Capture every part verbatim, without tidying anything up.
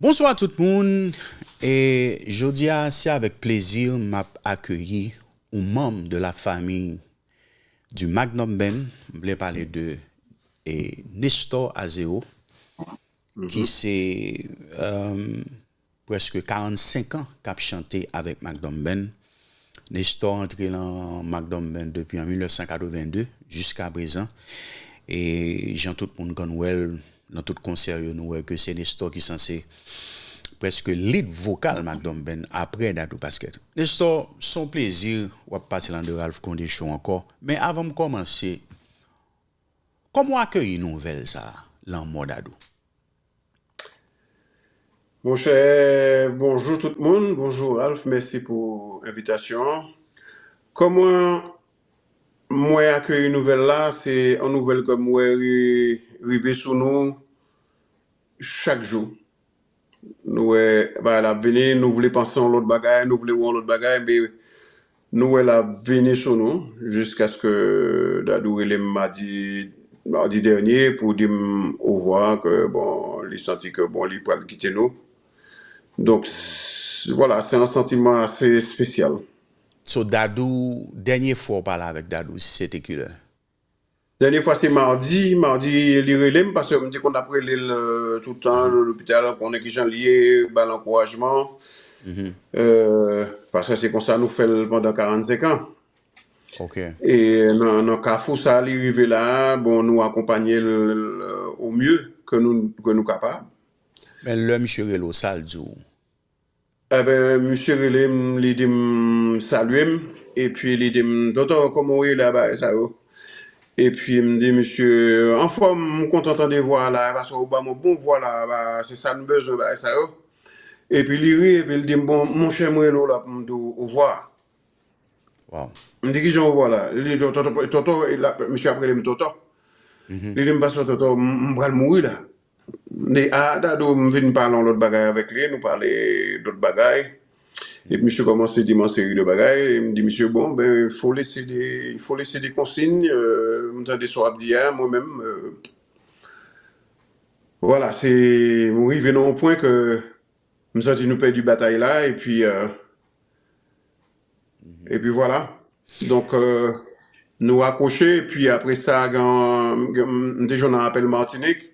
Bonswa tout moun. E jodi a, se avèk plezi m ap akeyi yon manm de la famille du Magnum Band. M vle pale de e, Nestor Azéro, ki se euh, prèske karannsenk an k ap chante avèk Magnum Band. Nestor antre nan Magnum Band depi an mil nèf san katrevenn de jiska prezan. E jan tout moun konn wè l nan tout konsè yo, nou wè ke se Nestor ki sanse prèske lead vokal Magnum Band apre Dadou Pasquet. Nestor, se yon plezi w ap pase nan The Ralph Condé Show ankò. Men avan m kòmanse, kòman w akeyi nouvèl sa a, lanmò Dadou? Monchè, bonjou tout moun. Bonjou Ralph, mèsi pou envitasyon an. Kòman mwen akeyi nouvèl la, se yon nouvèl ke m wè ri- rive sou nou chak jou. Nou wè bagay la ap vini, nou vle panse yon lòt bagay, nou vle wè yon lòt bagay, men nou wè l ap vini sou nou, jiskaske Dadou rele m madi, madi dènye pou di m ovwa, ke bon, li santi ke bon, li pral kite nou. Donk, s- vwala, se yon santiman ase espesyal. So, Dadou, dènye fwa w pale avèk Dadou, se te kilè? Dènye fwa se madi, madi li rele m, paske m te konn ap rele l euh, tout tan, lopital, konnen kijan l ye, ba l ankourajman. Euh, paske se konsa nou fè l pandan karannsenk an. Ok. E nan, nan kafou sa, li rive la, bon, nou akonpanye l euh, au mieux ke nou, ke nou kapab. Men lè misye rele w, sa l di w? Eben, misye rele m, li di m salye m, epi li di m, Tonton, kòman w ye la, bagay sa yo? Epi m di misye, anfòm, m kontan tande vwa a la, paske ou ban m yon bon vwa la, ba, se sa n bezwen, bagay sa yo. Epi li ri, epi l di m, bon, monchè, m rele w la pou m di w ovwa. Wow. M di, kijan w vwa la? Li di, Tonton, Tonton, e la, misye ap rele m Tonton. Li di m, pastè Tonton, m m pral mouri la. M di, a, Dadou, m vin pale yon lòt bagay avèk li, nou pale dòt bagay. Epi misye kòmanse di m yon seri de bagay. M di misye, bon, ben, il faut laisser des, il faut laisser des consignes. Euh, m tande sa w ap di a, mwen menm, euh, vwala, se, m rive nan yon pwen ke m santi nou pèdi batay la, epi, euh, epi vwala. Donk, euh, nou rakwoche, epi apre sa, gen, gen, m te jwenn yon apèl Matinik.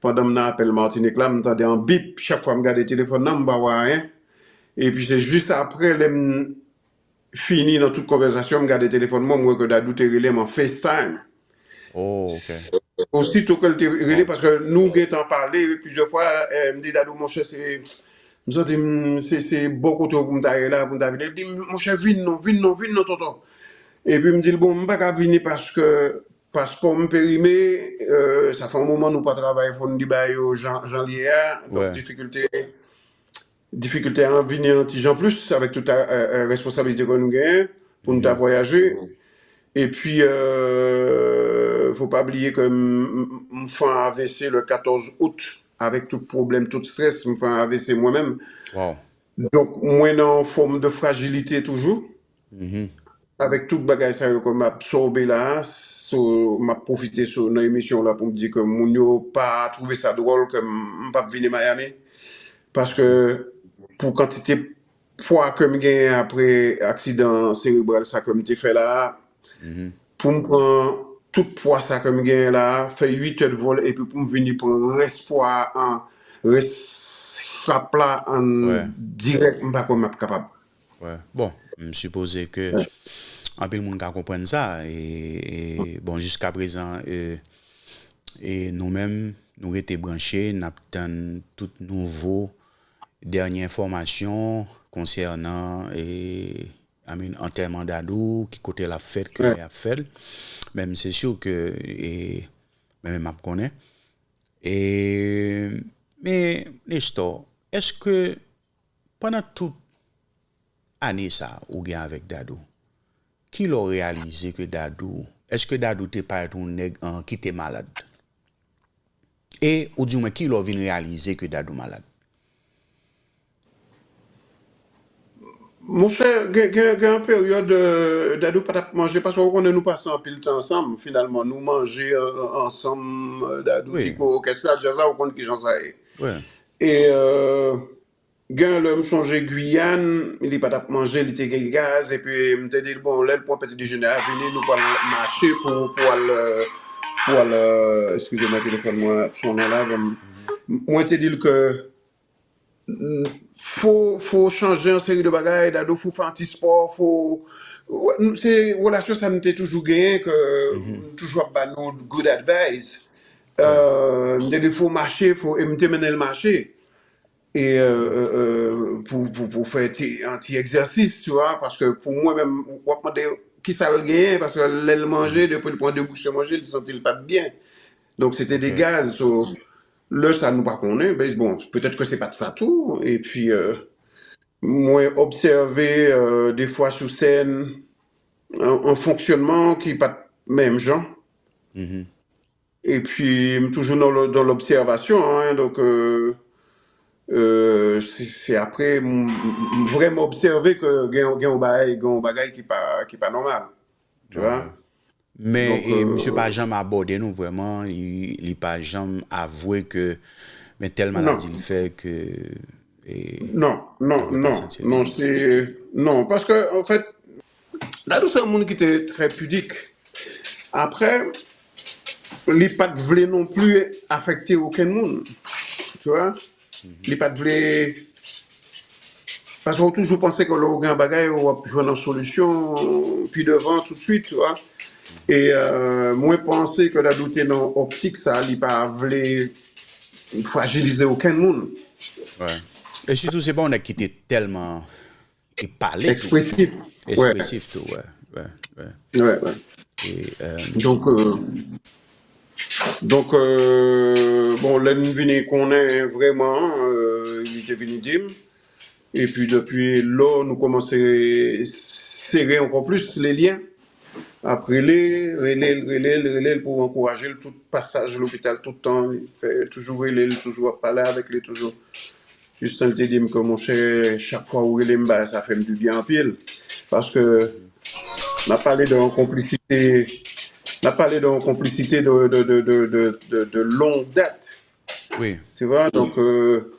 Pandan m nan apèl Matinik la, m tande yon bip. Chak fwa m gade telefòn nan, m pa wè anyen. Epi se jis apre, lè m fini nan tout konvèsasyon, m gade telefòn mwen, m wè ke Dadou te rele m an FaceTime. Oh, ok. Osito ke l te rele, paske nou gentan pale plizyè fwa, eh, m di Dadou, monchè, se, m santi m, se, se bò kote w pou m ta ye la, pou m ta vini. Li di m, monchè, vin non, vin non, vin non, tonton. Epi m di l, bon, m pa ka vini paske paspò m perime, euh, sa fè yon moman nou pa travay, fò n di bagay yo jan, jan l ye a, donk difikilte difikilte a vini yon ti jan plis avèk tout responsabilite ke nou genyen pou nou ta vwayaje. Epi, euh, fò pa bliye ke m fè yon A V C le katòz out, avèk tout pwoblèm, tout strès, m fè yon A V C mwen menm. Donk, mwen nan yon fòm de frajilite toujou. Avèk tout bagay sa yo ke m absòbe la, so, m ap pwofite sou, nan emisyon w la pou m di ke moun yo pa twouve sa dwòl ke m, m p ap vini Miami. Paske pou kantite pwa ke m genyen apre aksidan serebral sa ke m te fè la, pou m pran tout pwa sa ke m genyen la, fè uit è de vòl, epi pou m vini pran rès pwa a, rès frap la an dirèk, m pa kwè m ap kapab. Bon, m sipoze ke anpil moun ka konprann sa. E, e, bon, jiska prezan, e, e nou menm, nou rete branche, n ap tann tout nouvo, dènye enfòmasyon konsènan, e, I mean, antèman Dadou, ki kote l ap fèt, kilè y ap fè l. Men m se si ke, e, mwen menm m ap konnen. E, men, Nestor, èske pandan tout ane sa ou gen avèk Dadou, kilè w reyalize ke Dadou, èske Dadou te parèt yon nèg an ki te malad? E, oudimwen, kilè w vin reyalize ke Dadou malad? Monchè, gen, gen, gen yon peryòd, euh, Dadou pa t ap manje, paske ou konnen nou pase anpil tan ansanm, finalman, nou manje euh, ansanm, euh, Dadou, Tiko, òkès la, djaz la, ou konn kijan sa ye. E euh, gen lè m sonje Guyane, li pa t ap manje, li te gen gaz, epi m te di l, bon, lè l pran peti dejene a, vini, nou pral mache pou, pou al, euh, pou al, euh, eskize mwen, telefòn mwen ap sonnen la, bon, mwen te di l ke fo, fo chanje yon seri de bagay, Dadou, fo fè yon ti spò, fo, se relasyon sa m te toujou genyen, ke m toujou ap ba nou good advice. Euh, m te di l fo mache, fo, e m te mennen l mache. E euh, euh, euh, pou, pou, pou fè ti, yon ti egzèsis, tu vois, paske pou mwen menm, w ap mande kisa l genyen, paske lè l manje, depi l pran de bouche manje, li santi l pa t byen. Donk, se te de gaz. So, lè sa nou pa konnen, ben, bon, petèt ke se pa t sa tou. Epi, euh, mwen obsève euh, defwa sou sèn an, an fonksyònman ki pa t menm jan. Epi, m toujou nan, dans l'observation, hein, donk, euh, euh, se, se apre m, m, m vrèman obsève ke gen, gen yon bagay, gen yon bagay ki pa, ki pa nòmal. Tu vois? Men e, misye pa janm abòde nou vrèman, li, li pa janm avwe ke men tèl maladi l fè ke e, Non, non, non, non, se, non, paske, an fèt, Dadou se yon moun ki te trè pidik. Apre, li pa t vle non pli afekte okenn moun. Tu vois? Li pa t vle. Paske ou toujou panse ke lè ou gen yon bagay, w ap jwenn yon solisyon pi devan, toutswit, tu vois. E euh, mwen panse ke Dadou te nan optik sa, li pa vle frajilize okenn moun. E sitou, se pa yon nèg ki te tèlman e pale tou. Ekspresif. Ekspresif tou, wè. Wè, wè. Wè, wè. E, euh, Donk, euh, donk euh, bon, lè n vini konnen vrèman, euh, li te vini di m. Epi depi lò, nou kòmanse sere ankò plis le lyen. Ap rele, rele l, rele l, rele l pou ankouraje l tout pasaj lopital, tout tan, li fè toujou rele l, toujou ap pale avèk li, toujou. Jistan li te di m ke, monchè, chak fwa ou rele m, bagay sa fè m dibyen anpil. Paske n ap pale de yon konplisite, n ap pale de yon konplisite de, de, de, de, de, de, de long dat. Wi. Tu vois, donk, euh,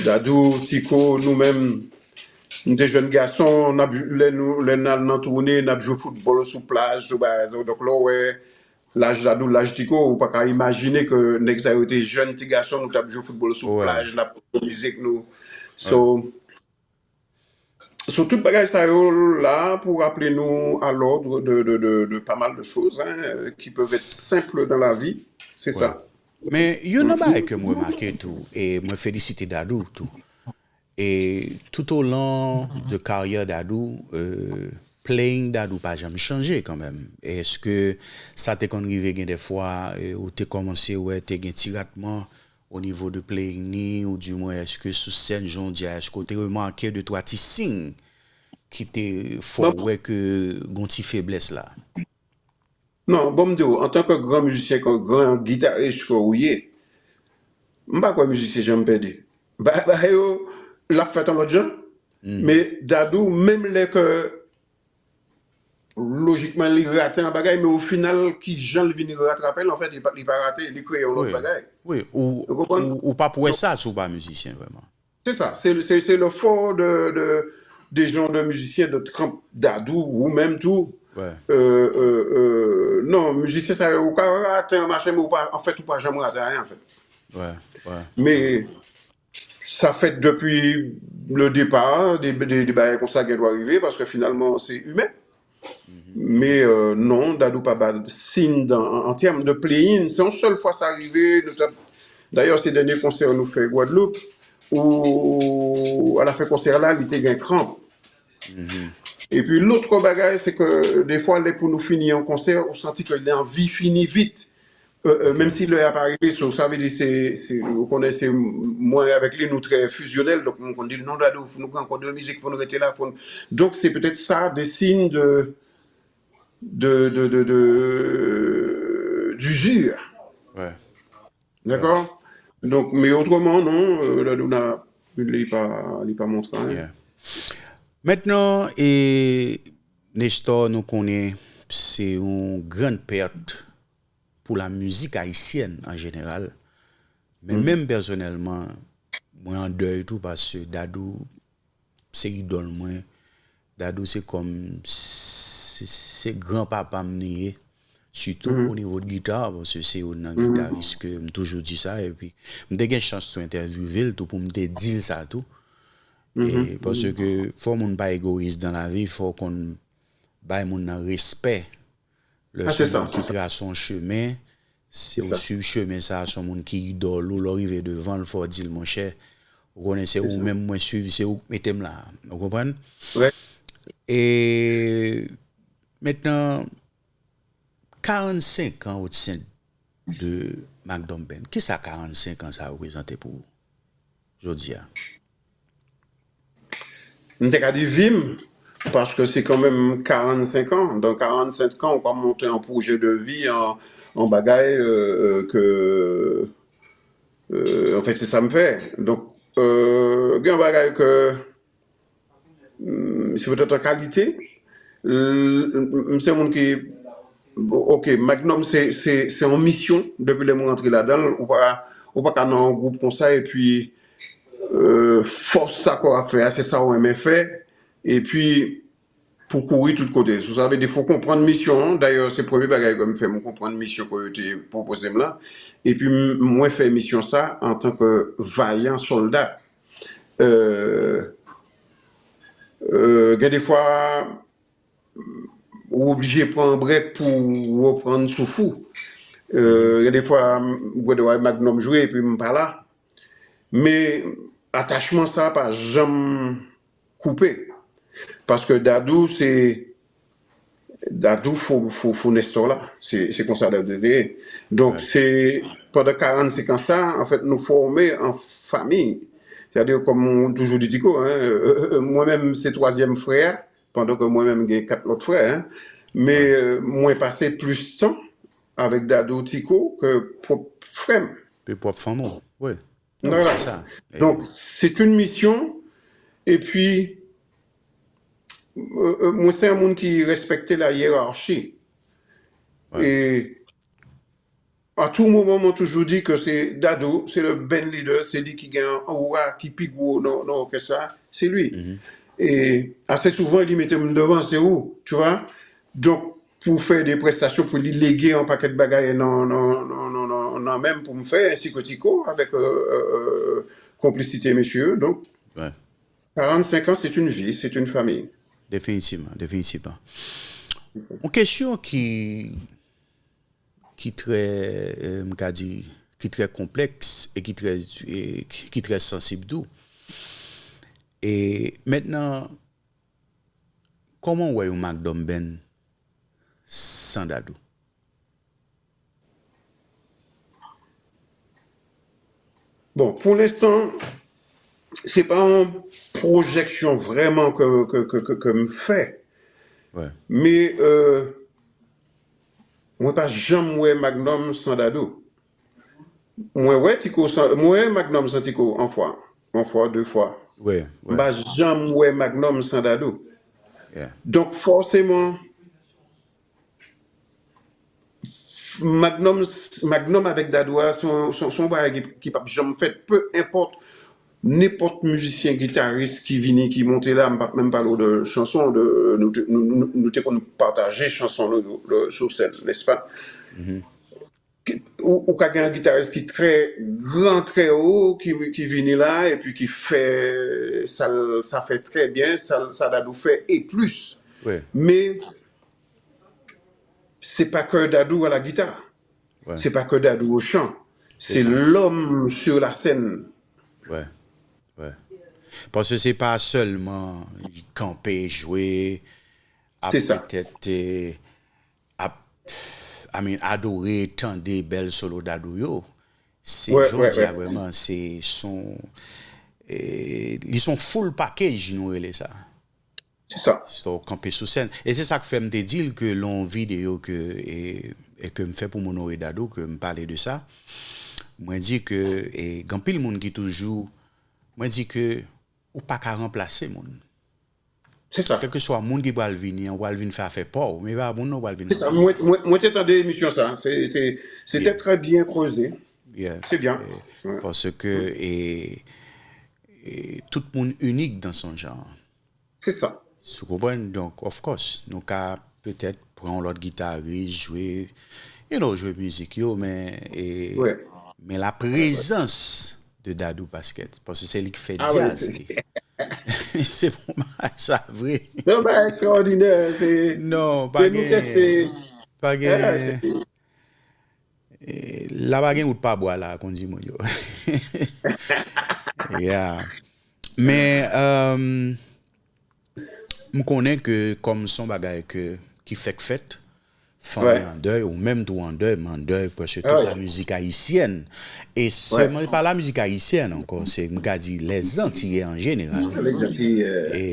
Dadou, Tiko, nou menm, nou te jèn gason, n ap, lè nou, lè n al nan toune, n ap jwe foutbòl sou plaj, sou bagay, donk lè w wè laj Dadou, laj Tiko, ou pa ka imajine ke nèg sa yo te jèn ti gason, nou t ap jwe foutbòl sou plaj, n ap pran mizik nou. So, so tout bagay sa yo la pou raple nou à l'ordre de, de, de, de pas mal de choses, hein, qui peuvent être simples dans la vie. C'est ça. Men youn nan bagay ke m remake tou, e mwen felisite Dadou tou, e tout au long de karyè Dadou, euh, playing Dadou pa janm chanje kanmenm. Èske sa te konn rive gen de fwa, euh, ou te kòmanse wè te gen ti ratman o nivo de playing ni, ou di mwen, èske sou sèn, jan w di a, èske w te remake de twa ti siy ki te fè w wè ke gon ti feblès la? Non, bon, m di w, antanke gran mizisyen, kon gran gitaris ke ou ye, m pa kwè mizisyen janm pèdi. Bagay yo, l ap fèt yon lòt jan. Men Dadou, menm lè ke lojikman li rate yon bagay, men o final, ki jan l vin ratrape l, anfèt, li pa, li pa rate, li kreye yon lòt bagay. Wi, ou, ou, ou p ap wè sa si w pa mizisyen vrèman. C'est ça, c'est, c'est, c'est le fort de, de, des gens de musiciens de trempe Dadou, ou menm tou. Wè. Euh, euh, euh, non, mizisyen sa yo, ou ka rate yon machin, men ou pa, anfèt, ou pa janm rate anyen, anfèt. Wè, wè. Men sa fèt depi le départ, de, de, de bagay konsa gen dwa rive, paske finalman, se imen. Men euh, non, Dadou pa ba siy dan, an, an tèm de playing. Se yon sèl fwa sa rive, nou t ap, dayè, se dènye konsè nou fè Gwadloup, ou alafen konsè la, li te gen kranp. Epi lòt bagay, se ke defwa, lè pou nou fini yon konsè, ou santi ke li anvi fini vit. Euh, euh, menm si lè a pa rive, so, sa vle di se, se, ou konnen se mwen avèk li, nou trè fizyonèl, donk m konn di l, non, Dadou, fò nou pran kòd de mizik, fò nou rete la, fò nou... Donk se petèt sa, de siy de, de, de, de, de, d'usure. Wè. Dakò? Donk, men otreman, non, euh, Dadou na, li pa, li pa montre anyen. Mentnan, e, Nestor, nou konnen se yon grann pèt pou la mizik ayisyèn an jeneral. Men menm pèsonèlman, mwen an dèy tou, paske Dadou se idòl mwen. Dadou se kòm, se, se gran papa m li ye. Sitou o nivo de gita, paske se youn nan gitaris ke m toujou di sa, epi m te gen chans tou entèvyouve l tou pou m te di l sa tou. E, paske fò moun pa egoyis dan lavi, fò w konn bay moun nan respè. Lè se yon moun ki trase yon chemen, si w swiv chemen sa, se yon moun ki idòl ou, lè w rive devan l, fò w di l, monchè, ou konnen se ou menm mwen swiv, se ou k mete m la. Ou konprann? E mentnan, karannsenk an ou t sent de Magnum Band. Kisa karannsenk an sa reprezante pou ou jodi a? M te ka di vi m, paske se kanmenm karannsenk an. Dan karannsenk an, ou ka monte an pwojè de vi, an, an bagay euh, euh, ke. Euh, anfèt, se sa m fè. Donk, euh, gen yon bagay ke. Hmm, se petèt an kalite. M se moun ki. Ok, Magnum se, se, se yon misyon. Depi lè mwen rantre ladan l, ou pa, ou pa ka nan yon gwoup konsa epi euh, fòs sa ke w ap fè a, se sa ou renmen fè. Epi, pou kouri tout kote. So, sa vle di, fò w konprann misyon an. Dayè, se premye bagay ke m fè, m konprann misyon ke yo te pwopoze m lan. Epi, mwen fè misyon sa antanke vayan sòlda. Euh, euh, gen de fwa, ou oblije pran brèk pou w reprann souf ou. Euh, gen de fwa, m gade w ap Magnum jwe epi m pa la. Men atachman sa pa janm koupe. Paske Dadou se Dadou fo, fo, fo Nèstò la. Se, se konsa Dadou te ye. Donk, se pandan karannsenk an sa, anfèt, nou fòme an fanmi. Sètadi, kòm m toujou di Tiko, hein, mwen menm se twazyèm frè a, pandan ke mwen menm gen kat lòt frè, hein. Men euh, mwen pase plis tan avèk Dadou Tiko ke pwòp frè m. Ke pwòp fanmi w, wi. Non, se sa. Donk, se yon misyon, epi euh, euh, mwen se yon moun ki respekte la hiérarchie. E à tout moment, mwen toujou di ke se Dadou, se le band leader, se li ki gen aura ki pi gwo nan, nan òkès sa, se li. E ase souvan, li mete m devan, se ou, tu vois. Donk, pou fè de prestasyon, pou li lege yon pakèt bagay nan, nan, nan, nan, nan, nan men m pou m fè, ensi ke Tiko, avèk euh, euh, euh, konplisite mesye yo. Donk, karannsenk an, se yon vi, se yon fanmi. Definitivman, definitivman. Yon kesyon ki ki trè, euh, m ka di, ki trè konplèks e ki trè, e ki trè sansib tou. E mentnan, kòman w wè yon Magnum Band san Dadou? Bon, pou lenstan, se pa yon pwojèksyon vrèman ke, ke, ke, ke, ke m fè. Men euh, mwen pa janm wè Magnum san Dadou. Mwen wè Tiko san, mwen wè Magnum san Tiko an fwa. An fwa, de fwa. M pa janm wè Magnum san Dadou. Donk, fòseman, Magnum, Magnum avèk Dadou a, se yon, se yon, se yon bagay ki, ki p ap janm fèt. Pe enpòt, nenpòt mizisyen gitaris ki vini, ki monte la, m p ap menm pale w de chanson, de, nou te, nou, nou, nou te konn pataje chanson nou yo, le, sou sèn, nèspa? Ou, ou ka gen yon gitaris ki trè gran, trè wo, ki, ki vini la, epi ki fè sa l, sa fè trè byen, sa, sa Dadou fè, e plis. Men, se pa ke Dadou à la guitare. Se pa ke Dadou au chant. Se l'homme sur la scène. Paske se pa sèlman kanpe, jwe, ap petèt, eh, ap, I mean, adore, tande bèl solo Dadou yo. Se jodi a vrèman, se son, eh, li son full package, nou rele sa. Se sa. Sou kanpe sou sèn. E se sa k fè m te di l ke l yon videyo ke, e, e ke m fè pou m onore Dadou, ke m pale de sa. Mwen di ke, e, gen anpil moun ki toujou, mwen di ke ou pa ka ranplase moun. Se sa. Kèlkeswa moun ki pral vini an, ou pral vin fè afè pa w, men e pa moun nan ou pral vin ranplase. Se sa. Mwen, mwen, mwen te tande emisyon sa. Se, se, se te trè byen kreze. Se byen. Paske, e, e, tout moun inik dans son jan. Se sa. Si w konprann? Donk, of course, nou ka petèt pran yon lòt gitaris, jwe, you know, jwe mizik yo, men, e, Wè. men la prezans de Dadou Pasquet, paske se li ki fè Ah wè, djaz se li. Se pou bagay sa vre. Se yon bagay ekstraòdinè. Se Non, pa se nou tèste. gen, pa Yeah, gen, se e, la pa gen wout pa bwa la, kon di moun yo. Yeah. Men, um, m konnen ke kòm son bagay ke, ki fèk fèt, fanmi Wè. an dèy, ou menm tou an dèy, m an dèy, paske tout Wè. la mizik ayisyèn, e Wè. sèlman pa la mizik ayisyèn ankò, se, m ka di, lèzantiyè an jeneral, Lèzantiyè. e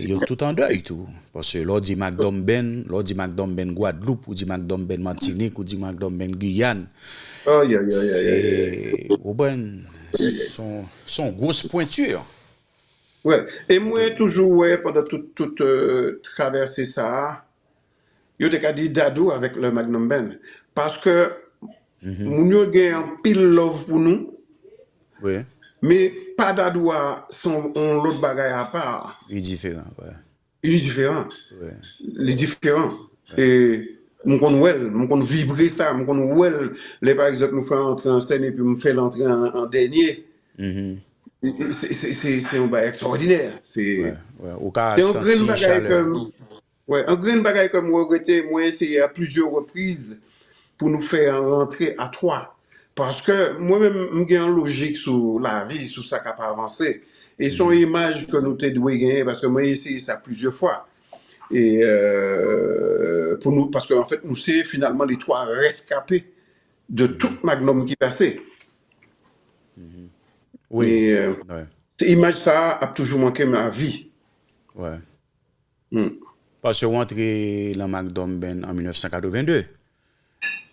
yo tout an dèy tou. Paske lè w di Macdom Band, lè w di Macdom Band Gwadloup, ou di Macdom Band Matinik, ou di Macdom Band Giyàn, Ay, ay, ay, ay, se, ay, ay. ou konprann, se yon, se yon gwos pwenti. Wè. E mwen toujou wè pandan tout, tout euh, travèse sa a, yo te ka di Dadou avèk le Magnum Band. Paske moun yo gen anpil love pou nou, Wi, men pa Dadou a se yon yon lòt bagay apa. li diferan, wè. Li diferan. Wè. Li diferan. E m konn wè l, m konn vibre sa, m konn wè l. Lè pa egzanp nou fè antre an sèn epi m fè l antre an, an dènye. Mhm. E- e- Se se- se- se yon bagay ekstraòdinè. Se Wè, wè. Ou ka se yon grenn santi bagay chalè. Ke m, wè, yon grenn bagay ke m regrete, mwen eseye a plizyè repriz pou nou fè yon rantre a twa. Paske mwen menm, m gen yon lojik sou lavi, sou sa k ap avanse. E se yon imaj ke nou te dwe genyen, paske mwen eseye sa plizyè fwa. E euh, pou nou, paske anfèt, nou se finalman le twa reskape de tout Magnum ki pase. Wi, E euh, wè, se imaj sa a ap toujou manke m avi. wè. Hmm. Paske w antre nan Magnum Band an mil nèf san katreven de.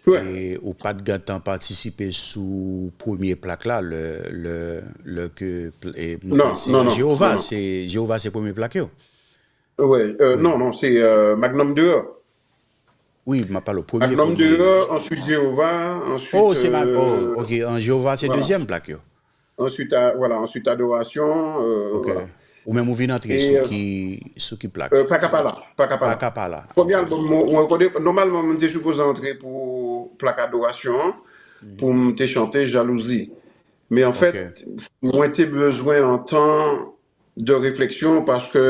Wè. E ou pa t gentan patisipe sou premye plak la, lè, lè, lè ke pl- e, m Non, panse non, non, Jewova, non, non. Se Jewova se premye plak yo. Wè, euh, non, non, se euh, Magnum Deyò. Wi, m ap pale premye, Magnum premye. Deyò, answit Jewova, answit Oh, se Mag, euh, oh, ok, an Jewova se voilà. Dezyèm plak yo. Answit, a- voilà, answit Adorasyon, euh, Ok. Voilà. Ou menm ou vin antre E sou euh, ki, sou ki plak? euh, Pakapala, Pakapala. Pakapala. Premye album mwen mwen rekòde, nòmalman mwen te sipoze antre pou plak Adorasyon an, pou m te chante Jalouzi. Men anfèt, mwen te bezwen an tan de refleksyon paske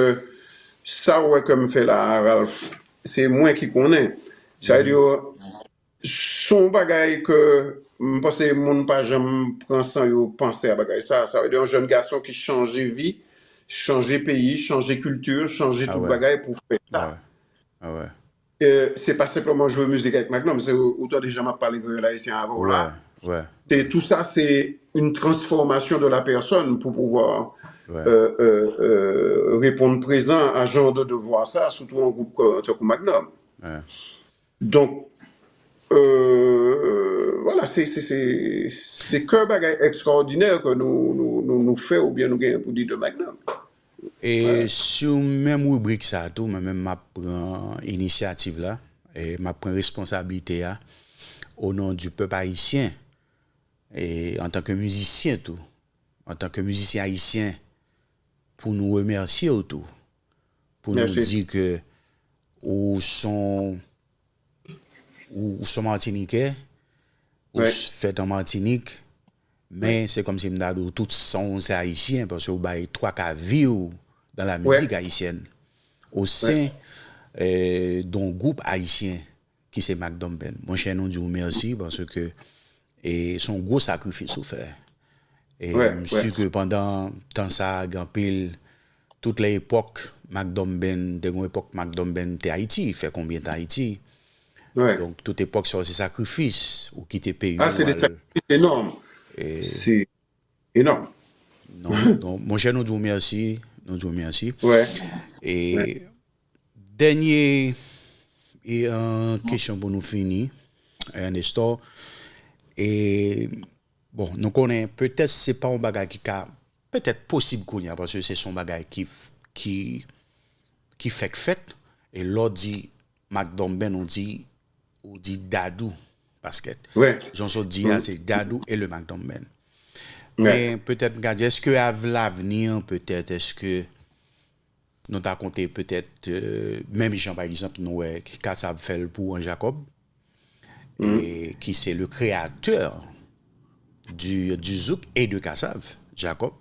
sa w wè ke m fè la a, Ralph, se mwen ki konnen. Sa vle di, se yon bagay ke m panse moun pa janm pran san yo panse a bagay sa. Sa vle di yon jèn gason ki chanje vi, chanje peyi, chanje kilti, chanje Ah tout wè. Bagay pou fè sa. Ah wè. Ah wè. Euh, se pa senpleman jwe mizik avèk Magnum, se ou tande jan m ap pale kreyòl ayisyen avè w la. Wè, wè. Se tout sa, se une transformation de la personne pour pouvoir Wè. euh, euh, euh, répondre présent à ce genre de devoir ça, surtout en groupe comme, comme Magnum. Wè. Donk, euh, voilà, se se- se- se ke bagay ekstraòdinè ke nou, nou, nou, nou fè oubyen nou genyen pou di de Magnum. E sou menm ribrik sa a tou, mwen menm m ap pran inisyativ la, e m ap pran responsablite a, o non di pèp ayisyen, e antanke mizisyen tou, antanke mizisyen ayisyen, pou nou remèsye w tou, pou nou Mèsi. Di ke ou son, ou, ou son Matinitjè, ou Wè. Fèt an Matinik, men se kòmsi m ta di w tout san w se ayisyen, paske w bay twa ka vi w dans la Wè. Musique haïtienne, au sein euh, d'un groupe haïtien ki se Magnum Band. Monchè, nou di w mèsi paske e se yon gwo sakrifis ou fè. E Wè, m wè. Si ke pandan tan sa a, gen anpil, tout lè epòk Magnum Band, te gen yon epòk Magnum Band te Ayiti, fè konbyen t Ayiti. Wè. Donk, tout epòk sa yo, se sakrifis, ou kite peyi Ah, w, se de al sakrifis enòm. Se enòm. Non, non, monchè, nou di w mèsi, nou di w mèsi. Wè. E dènye e, euh, kesyon pou nou fini, euh, Nestor. E bon, nou konnen petèt se pa yon bagay ki ka petèt posib kounye a, paske se se yon bagay ki, ki, ki fèk fèt. E lè w di Magnum Band, ou di, ou di Dadou Pasquet. Wè. Jan w sot di a, se Dadou e le Magnum Band. Men petèt m ka di, èske avè lavni, petèt, èske nou ta konte petèt, euh, menm jan, pa egzanp, nou wè Kassav fè l pou An Jakòb, et qui c'est le créateur du, du zouk et de Kassav, Jakòb.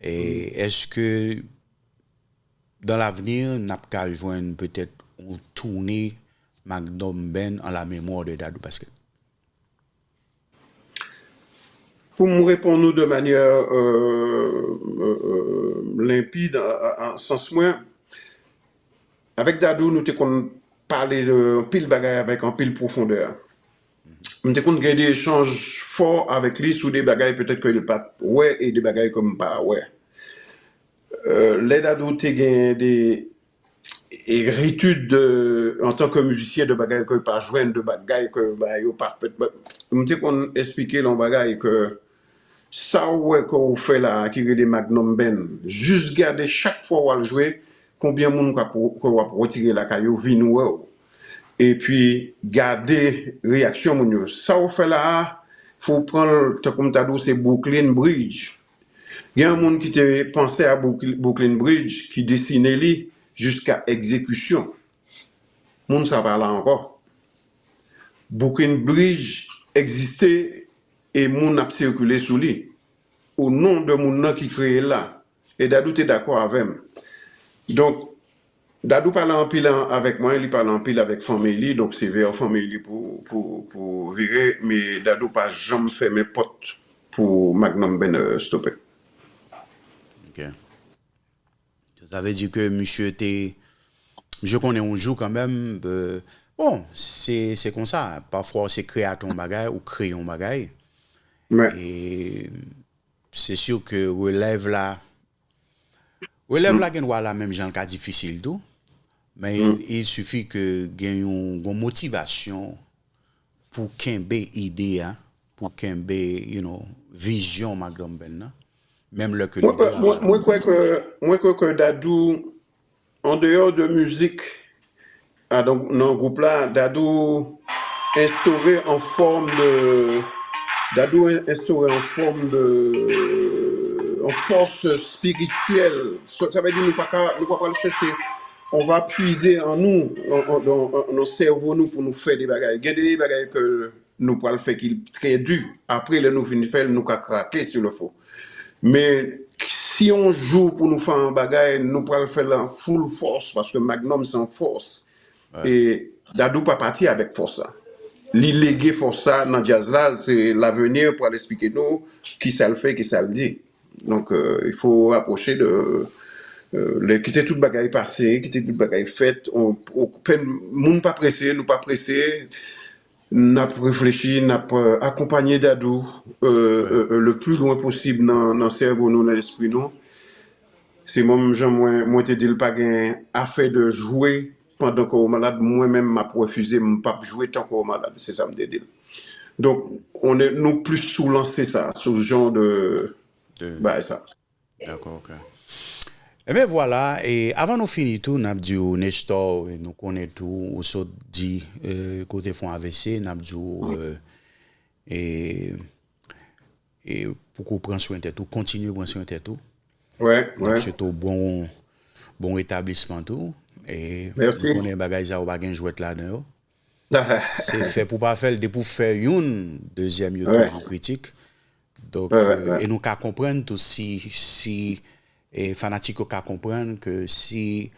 E èske dans l'avenir, n ap ka jwenn petèt yon toune Magnum Band en la mémoire de Dadou Pasquet? Pou m reponn ou de manyè euh, euh, euh, lenpid, an sans mwen, avèk Dadou, nou te konn pale de anpil bagay avèk anpil pwofondè. M te konn gen de echanj fò avèk li sou de bagay petèt ke l pa t wè e de bagay ke m pa wè. Euh, lè Dadou te gen de eritid de, antan ke mizisyen, de bagay ke l pa jwenn, de bagay ke bagay yo pa fèt. M te konn esplike l yon bagay ke sa w wè ke w fè la a ki rele Magnum Band, jis gade chak fwa w al jwe, konbyen moun ke w ap retire lakay yo vin wè w. Epi gade reyaksyon moun yo. Sa w fè la a, fò w pran l tankou m ta di w se Brooklyn Bridge. Gen yon moun ki te panse a Brooklyn Bridge, ki desine li jiska egzekisyon. Moun sa pa la ankò. Brooklyn Bridge egziste e moun ap sikile sou li. O non de moun nan ki kreye l la. E Dadou te dakò avè m. Donk, Dadou pale anpil avèk mwen, li pale anpil avèk fanmi li, donk se vè fanmi li pou, pou, pou vire, men Dadou pa janm fèmen pòt pou Magnum Band stope. Ok. Sa vle di ke misye te, misye konnen yon jou kanmenm, euh, bon, se, se konsa, pafwa w se kreyatè yon bagay, ou kreye yon bagay, e se si ke relèv la, Relèv la gen dwa la menm jan l ka difisil tou, men il, il suffit ke gen yon, yon motivasyon pou kenbe ide a, pou kenbe, you know, vizyon Magnum Band nan, menm lè ke nou pa. Mwen kwè ke, mwen kwè ke Dadou, an deyò de mizik, Ah, donk, nan gwoup la, Dadou enstore an fòm de, Dadou enstore an fòm de, an fòs espirityèl. Sa vle di nou pa ka, nou pa pral chèche, on va puiser en nous, nan sèvo nou pou nou fè de bagay. Gen de bagay ke nou pral fè ki trè di. Apre, lè nou fin fè l, nou ka krake si le fo. Men si yon jou pou nou fè yon bagay, nou pral fè l an full fòs, paske Magnum se yon fòs. E Dadou pa pati avèk fòs sa. Li lege fòs sa nan djaz la, se lavenir pral esplike nou kisa l fè, kisa l di. Donk, euh, il faut rapprocher de, euh, le, kite tout bagay pase, kite tout bagay fèt. On, on, pen, moun pa prese, nou pa prese. N ap reflechi, n ap euh, akonpanye Dadou euh, euh, euh, le plus loin posib nan, nan sèvo nou, nan lespri nou. Se menm jan mwen, mwen te di l pa gen afè de jwe pandan ke w malad, mwen menm m ap refize, m p ap jwe tan ke w malad, se sa m te di l. Donk, on est, nou plis sou lanse sa, sou jan de bagay sa. Dakò, ok. Ebyen vwala, e avan nou fini tou, n ap di w Nestor, e nou konnen tou, ou sot di e, kote fè w AVC, n ap di w e, e, e pou w pran swen tèt ou, kontinye pran swen tèt ou. N ap swete w bon, bon retablisman tou. E nou konnen bagay sa yo pa gen jwèt ladan yo. Se fè pou pa fè l, depi w fè youn, dezyèm yo toujou kritik. Donk, e nou ka konprann tou si, si e, fanatik yo ka konprann ke si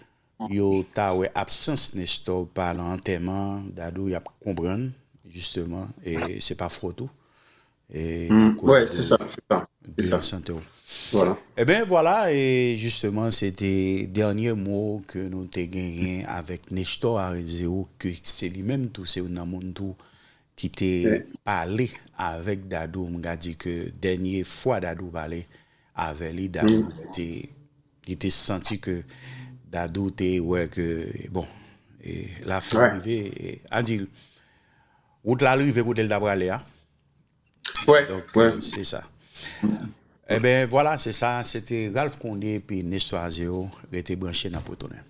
yo ta wè absans Nestor pa nan antèman Dadou, y ap konprann, jisteman, e se pa fòt ou. E akoz de, de sante w. Ebyen, vwala, e jisteman, se te dènye mo ke nou te genyen avèk Nestor Arezeo, ke se li menm tou, se youn nan moun tou ki te pale avèk Dadou, m ka di ke dènye fwa Dadou pale avè li, Dadou te, li te santi ke Dadou te wè ke, bon, e, lafen rive, e, a di l, wout la rive kote l ta prale a. Donk, e, se sa. Ebyen, vwala, se sa. Se te Ralph Condé epi Nestor Arezeo. Rete branche, n ap retounen.